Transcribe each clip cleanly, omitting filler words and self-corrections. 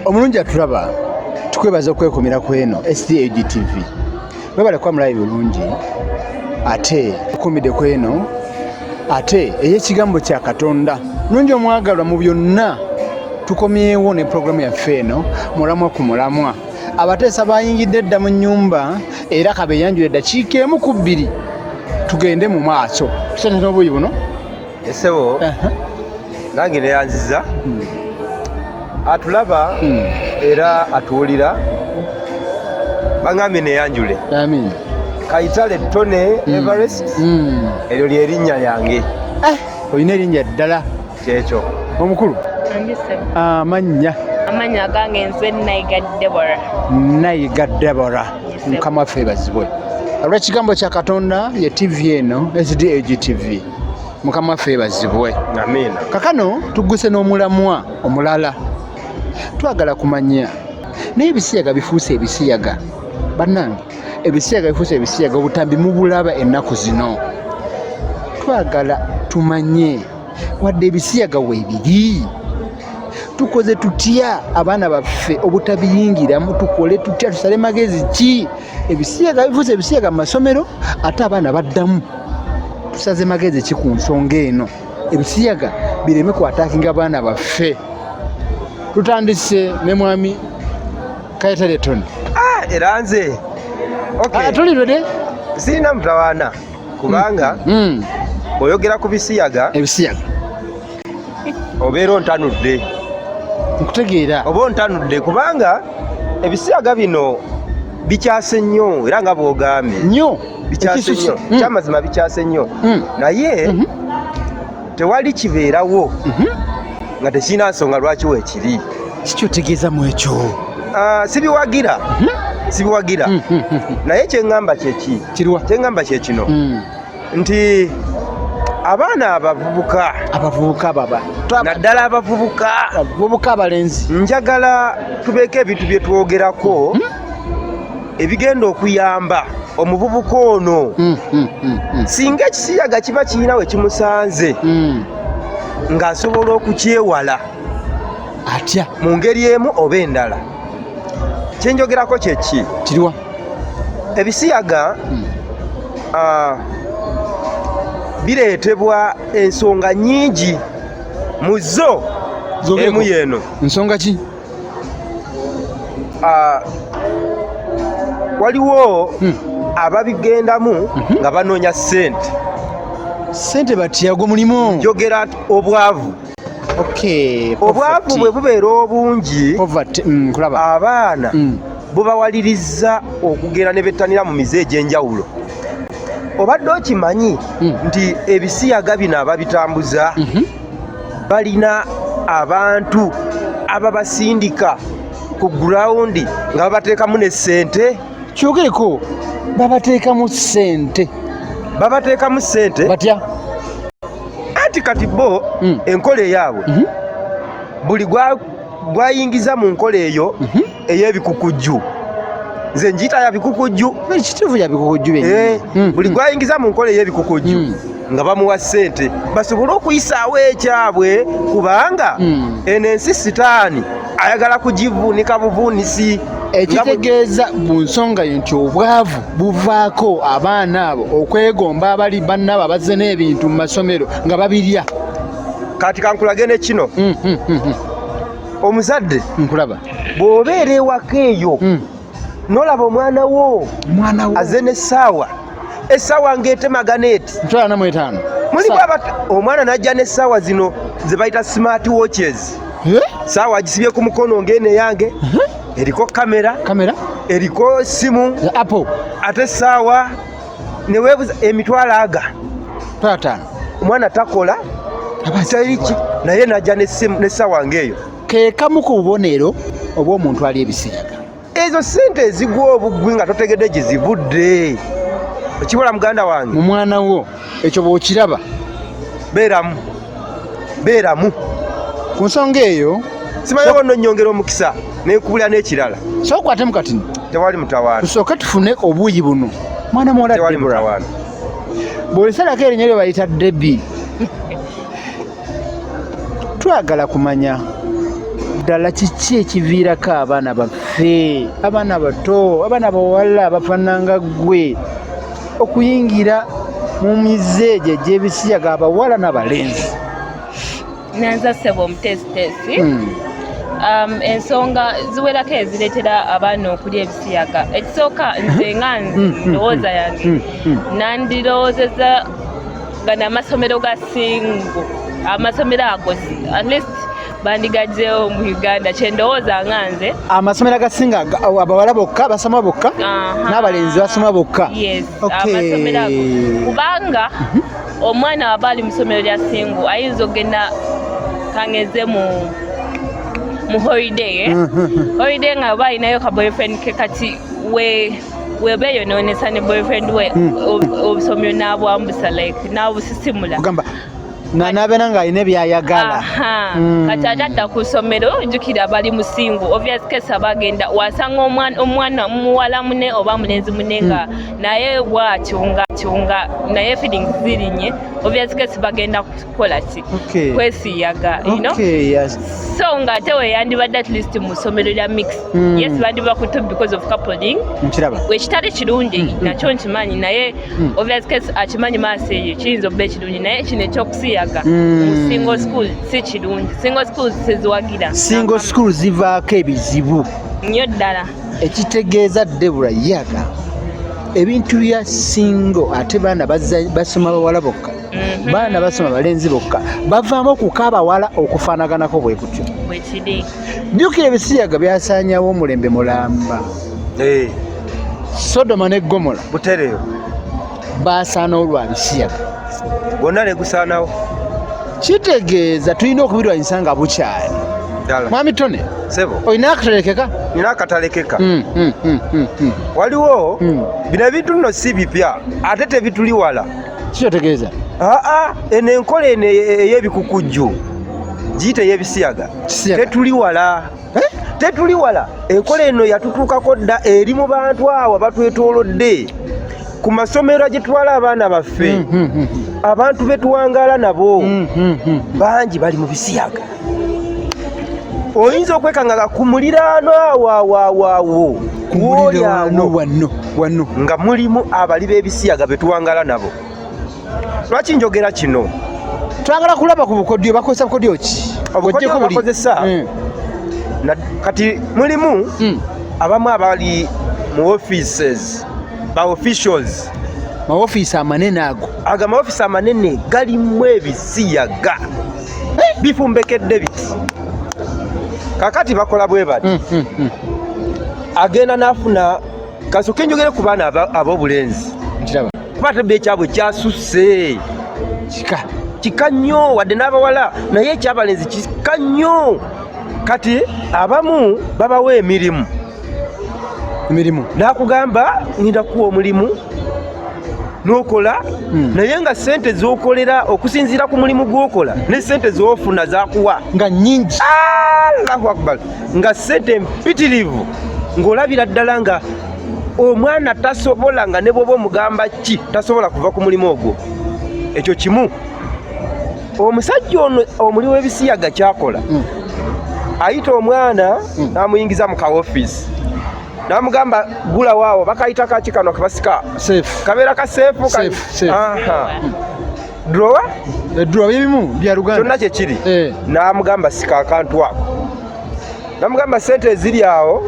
Omulungi atulaba, tukwebaza okwekumira ku eno SDAG TV. Webale kuba mulabi bulungi ate okumidde ku eno ate ey'ekigambo kya Katonda. Mulungi omwagalwa mu byonna, tukomyewo ne pulogulaamu yaffe eno Mulamwa ku Mulamwa. Abateesa bayingidde dda mu nnyumba era kabeeyanjula eddakiika emu ku bbiri tugende mu maaso. Tusente n'obuuyi buno. Esebo nange neyanziza atulaba era atuwulira, bangambye neyanjule. Amin. Kayitale Tone Everest, eryo lyerinnya lyange. Olina erinnya ddala. Kyekyo. Omukulu. Andise. Amannya? Amannya gange nze Naiga Deborah. Nayiga Debora. Yes, Mukama waffe ebazibwe olw'ekigambo kya Katonda. Ye TV eno SDAG TV. Mukama waffe ebazibwe. Amiina. Kakano tugguse n'omulamwa omulala. Twagala kumanya naye ebisiyaga bifuuse ebisiyaga. Bannange, ebisiyaga bifuuse ebisiyaga, obutambi mubulaba ennaku zino. Twagala tumanye, wadde ebisiyaga weebiri, tukoze tutya abaana baffe obutabiyingiramu? Tukole tutya? Tusale magezi ki? Ebisiyaga bifuuse ebisiyaga mu masomero, ate abaana baddamu. Tusaze magezi ki ku nsonga eno, ebisiyaga bireme kwatakinga abaana baffe? Tutandise ne mwami Kayitaleton. Ah, era nze, okay. Tuli ready. Sirina mutawaana kubanga oyogera ku bisiyaga. Ebisiyaga. Obeera ontanudde. Nkutegeera. Oba ontanudde kubanga ebisiyaga bino bikyase nnyo, era nga bw'ogambye. Nnyo. Bikyase Ekisusse. nnyo. Kyamazima bikyase nnyo, naye tewali kibeerawo nga tekirina nsonga lwaki weekiri. Kikyotegeeza mu ekyo? Ah, sibiwagira, sibiwagira, naye kyeŋŋamba kyeki? Kirwa? Kyeŋŋamba kyekino nti abaana abavubuka, Abavubuka baba naddala abavubuka, abavubuka abalenzi, njagala tubeeko ebintu bye twogerako ebigenda okuyamba omuvubuka ono singa ekisiyaga kiba kirina we kimusanze ng'asobola okukyewala. Atya? Mu ngeri emu oba endala. Kyenjogerako kyeki? Kirwa? Ebisiyaga bireetebwa ensonga nnyingi, mu zo Zogereko. emu yeeno. Nsonga ki? Waliwo ababigendamu nga banoonya ssente. Sente batya? Gwe mulimu. Njogera obwavu. Obwavu Poverty. bwe bubeera obungi, Poverty. Nkulaba. abaana bubawaliriza okugenda ne bettanira mu mize egy'enjawulo. Obadde okimanyi nti ebisiyaga bino ababitambuza balina abantu ababasindika ku ground nga babateekamu ne ssente? Kyogereko, babateekamu ssente? Babateekamu ssente. Batya? Anti kati bo enkola eyaabwe, buli gwayingiza mu nkola eyo ey'ebikukujju, nze njiyita ya bikukujju. Ekituufu ya bikukujju Eh, byennyini. buli gwayingiza mu nkola ey'ebikukujju nga bamuwa ssente basobole okuyisaawo ekyabwe, kubanga eno ensi sitaani ayagala kugivuunika buvuunisi. Ekitegeeza mu nsonga yo nti obwavu buvaako abaana abo okwegomba abali bannaabo abazze n'ebintu mu masomero nga babirya. Kati kankulage ne kino. Omuzadde, Nkulaba. bw'obeera ewaka eyo n'olaba omwana wo Omwana wo aze n'essaawa, essaawa ng'etemagana eti, 45. Mulimu omwana n'ajja n'essaawa zino ze bayita smart watches. Eh? Saawa agisibye ku mukono ng'eno eyange, eriko kamera, Kamera. eriko simu, ya Apple. Ate essaawa neweebuza emitwalo aga. 50. Omwana takola teriki, naye najja n'essaawa ng'eyo. Ke kamu ku bubonero obw'omuntu ali ebisiyaga. Ezo sente ezigwa obugwi nga totegedde gye zivudde, okibula muganda wange? Mu mwana wo ekyo bw'okiraba, beeramu, beeramu. Ku nsonga eyo, Simanyi oba nonyongera omukisa nenkubulira n'ekirala. Sookwatemu katini. Tewali mutawaana. Tusooke tufune obuuyi buno. Mwana muwala Tewali Debora, mutawaana. Bw'olisalako erinnya lyo bayita Debi, twagala kumanya Ddala kiki ekiviirako abaana baffe, abaana bato, abaana bawala bafaananga ggwe okuyingira mu mize egyo egy'ebisiyaga, abawala n'abalenzi? Nanza ssebo omuteesiteesi. Ensonga ziwerako ezireetera abaana okulya ebisiyaga. Ekisooka, nze nga nze, ndowooza yange, nandirowoozezza gano amasomero ga single, amasomero ago at least bandigagyewo mu Uganda, kyendowooza nga nze. Amasomero agasinga abawala bokka basoma bokka n'abalenzi basoma bokka. Yes, amasomero ago, kubanga omwana waba ali mu ssomero lya single ayinza okugenda kangeze mu holiday, eh? Holiday nga oba alinayo ka boyfriend ke, kati we weba eyonoonesa ne boyfriend we, obusomero n'abwambusa, like n'abusisimula. Kugamba nabeera ng'alina ebyayagala. Aha. Kati ate adda ku ssomero, jjukira bali mu single, obvious case aba agenda wasanga omwana muwala mune oba mulenzi mune nga naye bwatyo nga atyo nga naye feelings zirinye, obvious case bagenda kukola ki? Kwesiyaga. Okay, yes. So nga ate we yandibadde at least mu ssomero lya mix, yes, bandibakutte because of coupling, Nkiraba. Ekitali kirungi nakyo nkimanyi, naye obvious case akimanyi maaso eyo kiyinza okuba ekirungi, naye kino ekyokusiyaga mu single school si kirungi. Single school siziwagira. Single school zivaako ebizibu. Nnyo ddala. Ekitegeeza Debora yaga ebintu bya single, ate baana basoma bawala bokka, baana basoma balenzi bokka, bavaamu okuka abawala okufaanaganako bwe kutyo. Bwekiri. Jjukira ebisiyaga byasaanyawo omulembe mulamba. Sodoma ne Gomola Butereewo. Basaanawo lwa bisiyaga. Gwonna ne gusaanawo. Kitegeeza tulina okubirwanyisa nga bukyali. Ddala. Mwami Tone, Sebo. olina akatalekeka? Nina akatalekeka. Waliwo bino ebintu nno si bipya ate tebituli wala. Kikyotegeeza? Aa, eno enkola eno ey'ebikukujju giyite ey'ebisiyaga Kisiyaga. tetuli wala. Eh? Tetuli wala, enkola eno yatutuukako dda, eri mu bantu awo abatwetoolodde, ku masomero gye twala abaana baffe, abantu betuwangaala nabo, bangi bali mu bisiyaga. Oyinza okwekanga ku muliraano awo awo awo awo Ku wooli muliraano awo wano wano nga mulimu abali b'ebisiyaga betuwangaala nabo. Lwaki njogera kino? Twagala kulaba ku bukodyo. Bakozesa bukodyo ki? Obukodyo Oggyeko buli. bakozesa kati mulimu abamu abali mu offices, ba officials. Maofiisi amanene ago. Ago amaofisi amanene galimu ebisiyaga bifumbekedde biti. Kakati bakola bwe bati: agenda n'afuna, kasooke njogere ku baana ab'obulenzi, Nkiraba. kuba ate be ekyabwe kyasusse. Kika. Kika nnyo, wadde n'abawala, naye ekyabalenzi kika nnyo. Kati abamu babawa emirimu. Emirimu. N'akugamba, "Ngenda kuwa omulimu n'okola," naye nga sente z'okolera okusinziira ku mulimu gw'okola ne sente z'ofuna zakuwa nga nnyingi. Allahu akbar, nga sente mpitirivu, ng'olabira ddala nga omwana tasobola, nga ne bw'oba omugamba ki tasobola kuva ku mulimu ogwo. Ekyo kimu. Omusajja ono omuli w'ebisiyaga kyakola, ayita omwana n'amuyingiza mu kaofiisi n'amugamba, "Gulawo awo." Bakayita kaki kano kebasika? Safe. Kabeera ka safe. Safe, safe. Drawer. Drawer byebimu bya Luganda. Kyonna kyekiri. N'amugamba, "Sika akantu ako." N'amugamba, "Sente eziri awo,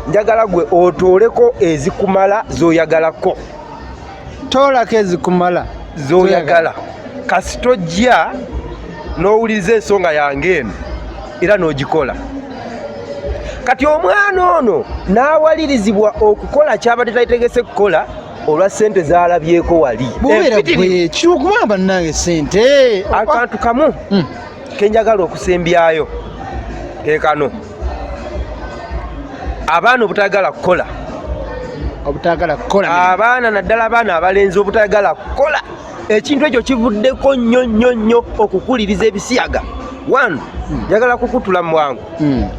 njagala gwe otooleko ezikumala z'oyagalako." Toolako ezikumala. Z'oyagala, kasita ojja n'owuliriza ensonga yange eno era n'ogikola. Kati omwana ono n'awalirizibwa okukola kyabadde tategese kukola olwa ssente z'alabyeko wali. Bubeera Empitirivu. bwe kirukubanga bannange sente. Akantu kamu kenjagala okusembyayo ke kano: abaana obutayagala kukola. Obutagala kukola. Abaana, naddala abaana abalenzi, obutayagala kukola. Ekintu ekyo kivuddeko nnyo nnyo nnyo okukuliriza ebisiyaga. One, njagala kukutula mu bwangu,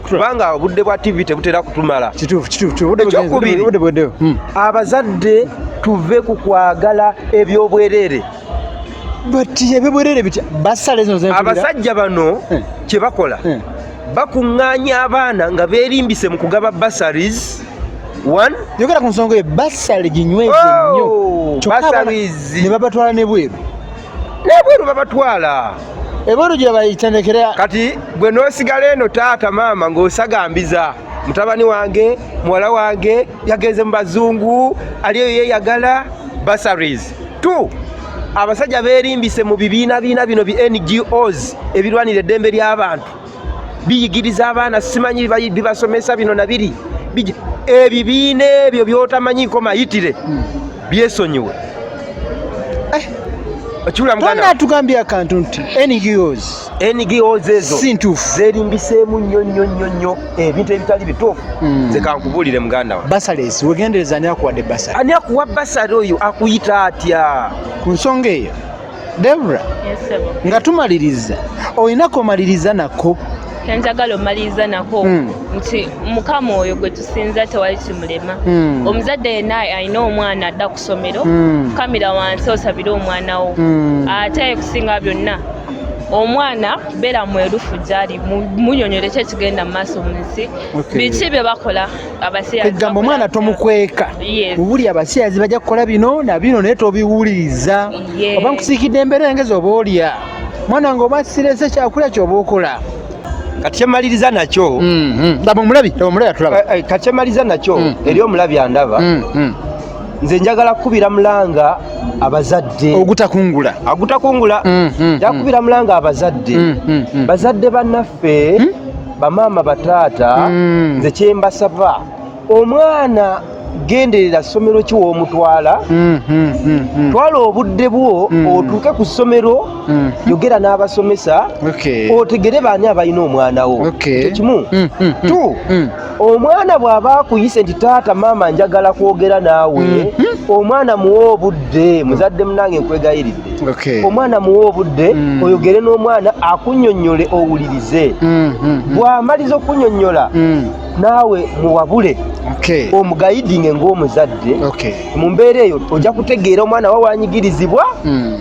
kubanga obudde bwa TV tebutera kutumala. Kituufu, kituufu, kituufu. Obudde bugenze, Ekyokubiri, obudde buweddewo. Abazadde tuve ku kwagala ebyobwerere. Bati ebyobwerere bitya? Basale zino zenfulira. Abasajja bano kye bakola, Bakuŋŋaanya abaana nga beerimbise mu kugaba bursaries. One, Yogera ku nsonga eyo, bursary ginyweze nnyo. Oh, Kyokka abaana bursaries. ne babatwala nebweru. Nebweru babatwala. Ebweru gye bayitendekera. Kati gwe n'osigala eno taata maama ng'osagambiza mutabani wange, muwala wange yagenze mu bazungu, aliyo yeeyagala bursaries. Two, abasajja beerimbise mu bibiina biina bino bi NGOs ebirwanira eddembe ly'abantu, biyigiriza abaana, simanyi bibasomesa bino na biri. Ebibiina ebyo by'otamanyiko mayitire, byesonyiwe. Okiwulira muganda? Tonna atugambye akantu nti NGOs NGOs ezo si ntuufu. Zeerimbiseemu nnyo nnyo nnyo nnyo ebintu ebitali bituufu. Nze kankubuulire muganda wange. Bursaries, wegendereza ani akuwadde bursary. Ani akuwa bursary oyo akuyita atya? Ku nsonga eyo, Debra, Yes, sebo. nga tumaliriza, olina komaliriza nako? Kyenjagala omaliriza nako nti Mukama oyo gwe tusinza tewali kimulema. Omuzadde yenna alina omwana adda ku ssomero, fukamira wansi osabire omwana wo. Ate kusinga byonna, omwana beera mwerufu gyali, munyonyole ki ekigenda mu maaso mu nsi, biki bye bakola abasiyazi. Egamba omwana Bakola. tomukweka. Yes. Buli abasiyazi bajja kukola bino na bino, naye tobiwuliriza. Oba nkusiikidde emberengezi oba olya mwana nga oba sirese kyakulya kyoba okola. Kati kyemaliriza nakyo, Laba omulabi, laba omulabi atulaba. Kati kyemaliriza nakyo eri omulabi andaba, nze njagala kukubira mulanga abazadde. Ogutakungula. Agutakungula. Njagala kukubira mulanga abazadde, bazadde bannaffe, bamaama, bataata, nze kyembasaba, omwana genderera ssomero ki w'omutwala. Twala obudde bwo otuuke ku ssomero, yogera n'abasomesa, otegere baani abalina omwana wo. Ekyo kimu. Two, omwana bw'aba akuyise nti taata, maama, njagala kwogera naawe, omwana muwe obudde. Muzadde munange, nkwegayiridde, omwana muwe obudde, oyogere n'omwana akunnyonnyole, owulirize. Bw'amaliza okunyonnyola, naawe muwabule, omuguidinge ng'omuzadde. Mu mbeera eyo ojja kutegeera omwana wa wanyigirizibwa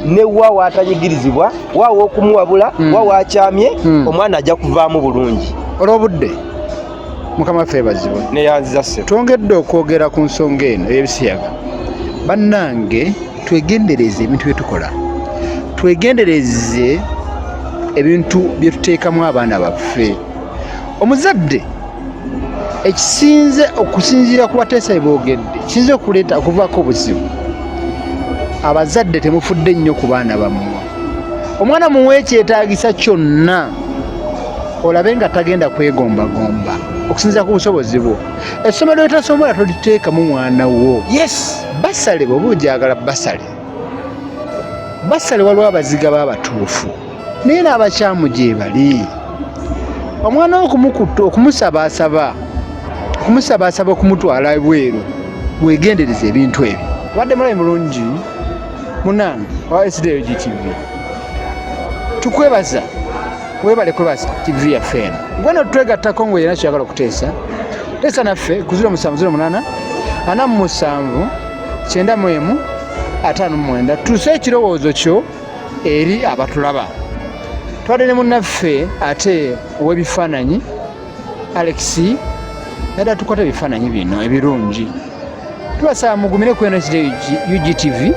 ne wa watanyigirizibwa, wa w'okumuwabula, wa wakyamye. Omwana ajja kuvaamu bulungi. Olw'obudde, Mukama waffe yeebazibwe. Neyanziza ssebo. Twongedde okwogera ku nsonga eno ey'ebisiyaga. Bannange, twegendereze ebintu bye tukola, twegendereze ebintu bye tuteekamu abaana baffe. Omuzadde ekisinze okusinziira ku bateesa bye boogedde, kisinze okuleeta okuvaako obuzibu, abazadde temufudde nnyo ku baana bammwe. Omwana muwe ekyetaagisa kyonna, olabe nga tagenda kwegombagomba okusinziira ku busobozi bwo. Essomero lyetasobola toliteekamu mwana wo. Bursary bw'oba ogyagala, bursary, bursary waliwo abaziga b'abatuufu naye n'abakyamu gye bali. Omwana wo okumukutta, okumusabaasaba, okumusabaasaba okumutwala ebweru, weegendereza ebintu ebyo. Obadde mulabi mulungi munange wa SDLGTV, tukwebaza, webale kwebaza TV yaffe eno. Gweno twegattako nga oyina kyeyagala okuteesa, teesa naffe ku 0708 47 91 59. Tuuse ekirowoozo kyo eri abatulaba. Twadde ne munnaffe ate ow'ebifaananyi Alex, yadde atukwata ebifaananyi bino ebirungi. Tubasaba mugumire ku NSD UGTV,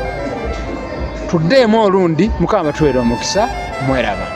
tuddeemu olundi. Mukama batuweera omukisa. Mweraba.